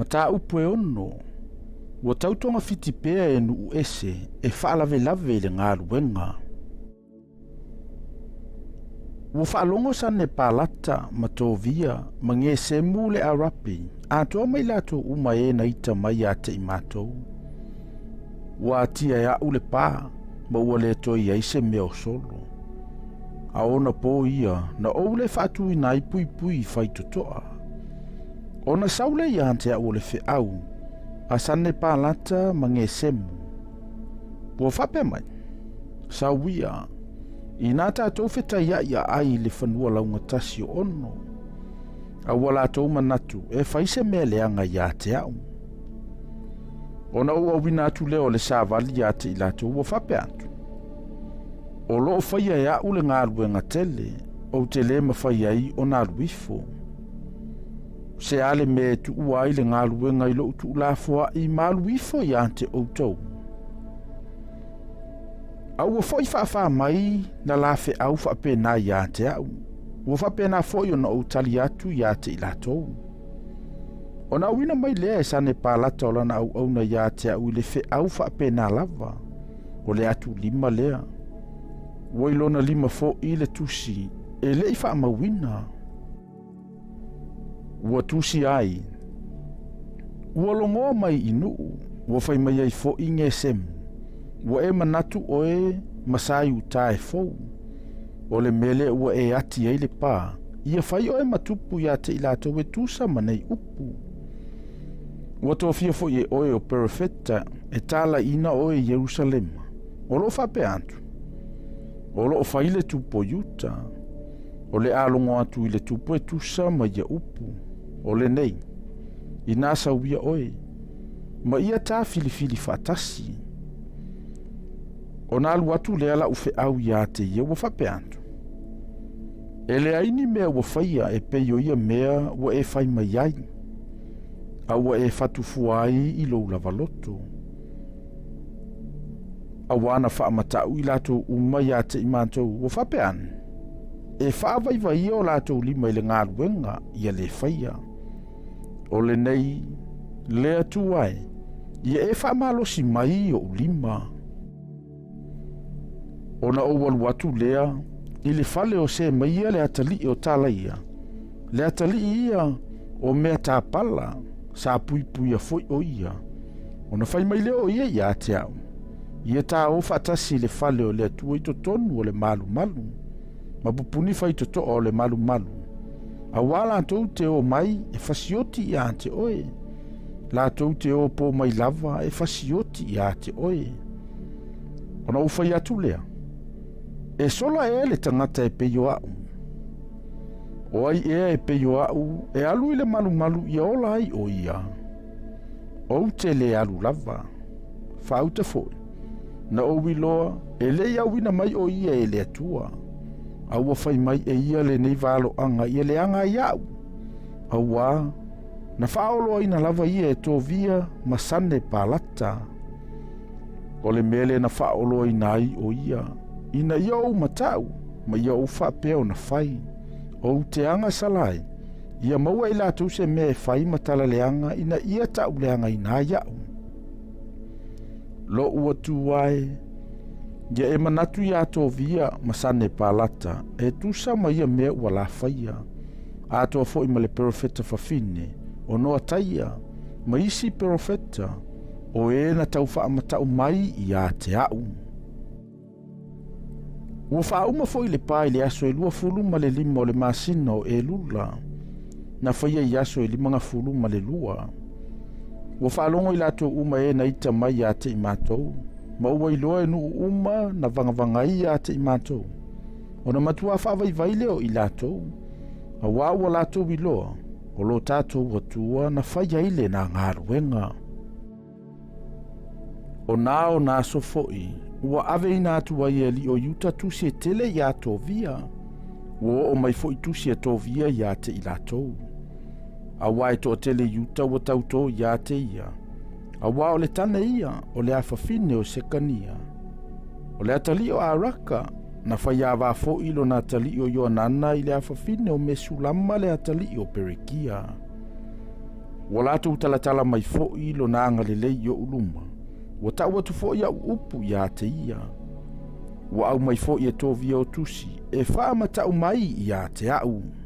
Mataupu e 6, ua tau togafiti pea e nuu ese e faalavelave i le galuega. Ua faalogo Sanepalata ma Tovia ma Gesemu le Arapi, atoa ma i latou uma e na ita mai ia te i matou. Ua atia e a'u le pa, ma ua le toe i ai se mea o solo. A ona po ia, na ou le faatuina ai puipui faitotoa. Ona sau lea ia te a'u o le feau a Sanepalata ma Gesemu. Ua faapea mai, Sau ia, inā tatou fetaiaʻi aʻai i le fanua laugatasi o Ono, a ua latou manatu e fai se mea leaga iā te a'u. Ona ou auina atu lea o le savali iā te i latou ua faapea atu, O loo faia e a'u le galuega tele, ou te lē mafai ai ona alu ifo. Se a le mea e tuua ai le galuega i lo'u tuulafoaʻi ma alu ifo iā te outou? A ua foi faafā mai na la feau faapena iā te a'u, ua faapena foi ona ou tali atu iā te i latou. Ona auina mai lea e Sanepalata o lana auauna iā te a'u i le feau faapena lava, o le atu lima lea. Ua i lona lima foʻi le tusi e le i faamauina. Ua tusi ai, Ua logoa mai i Nuu, ua fai mai ai foʻi Gesemu, ua e manatu ʻoe ma Saiutā e fou. O le mea lea ua e ati ai le pa, ia fai ʻoe ma tupu iā te i latou e tusa ma nei upu. Ua tofia foʻi e ʻoe o perofeta e talaiina ʻoe i Ierusalema, o loo faapea atu, O loo fai le tupu o Iuta. O le a logo atu i le tupu e tusa ma ia upu, o lenei, inā sauia ʻoe, ma ia tā filifili faatasi. Ona alu atu lea lau feau iā te ia ua faapea atu, E leai ni mea ua faia e pei o ia mea ua e fai mai ai, a ua e fatufua ai i lou lava loto. Auā na faamataʻu i latou uma iā te i matou ua faapea ane, e faavaivaia o latou lima i le galuega ia lē faia. O lenei le Atua e, ia e faamalosi mai i oʻu lima. Ona ou alu atu lea i le fale o Semaia le atalii o Talaia, le atalii ia o Meatapala, sa puipuia foi o ia. Ona fai mai lea o ia iā te a'u, ia tā o faatasi i le fale o le Atua i totonu o le malumalu, ma pupuni faitotoa o le malumalu, auā latou te o mai e fasioti iā te oe, latou te o pō mai lava e fasioti iā te oe. Ona ou fai atu lea, E sola ea le tagata e pei o a'u? O ai ea e pei o a'u e alu i le malumalu ia ola ai o ia? Ou te lē alu lava. Faauta foi, na ou iloa e le i auina mai o ia e le Atua, a ua fai mai e ia lenei valoaga ia leaga ai a'u, auā na faaoloaina lava ia e Tovia ma Sanepalata. O le mea lea na faaoloaina ai o ia, ina ia ou mataʻu ma ia ou faapea ona fai, ou te agasala ai, ia maua e i latou se mea e fai ma tala leaga ina ia taʻuleagaina ai aʻu. Loʻu Atua e, ia e manatu iā Tovia ma Sanepalata e tusa ma ia mea ua la faia, atoa foi ma le perofeta fafine o Noataia ma isi perofeta o e na tau faamataʻu mai iā te aʻu. Ua faauma foi le pa i le aso e 25 o le masina o Elula, na faia i aso e 52. Ua faalogo i latou uma e na ita mai iā te i matou, ma ua iloa e nuu uma na vagavaga ai iā te i matou. Ona matuā faavaivai lea o i latou, auā ua latou iloa, o lo tatou Atua na fai ai lena galuega. O nā o nā aso foʻi, ua aveina atu ai e alii o Iuta tusi e tele iā Tovia. Ua oo mai foʻi tusi a Tovia iā te i latou. Auā e toatele Iuta ua tautō iā te ia. Auā o le tane ia o le afafine o Sekania. O le atalii o Araka, na faiāvā foʻi lona atalii o Ioanana i le afafine o Mesulama le atalii o Perekia. Ua latou talatala mai foi lona agalelei i oʻu luma, ua tau atu foi aʻu upu iā te ia. Ua aumai foi e Tovia o tusi e faamata'u mai iā te aʻu.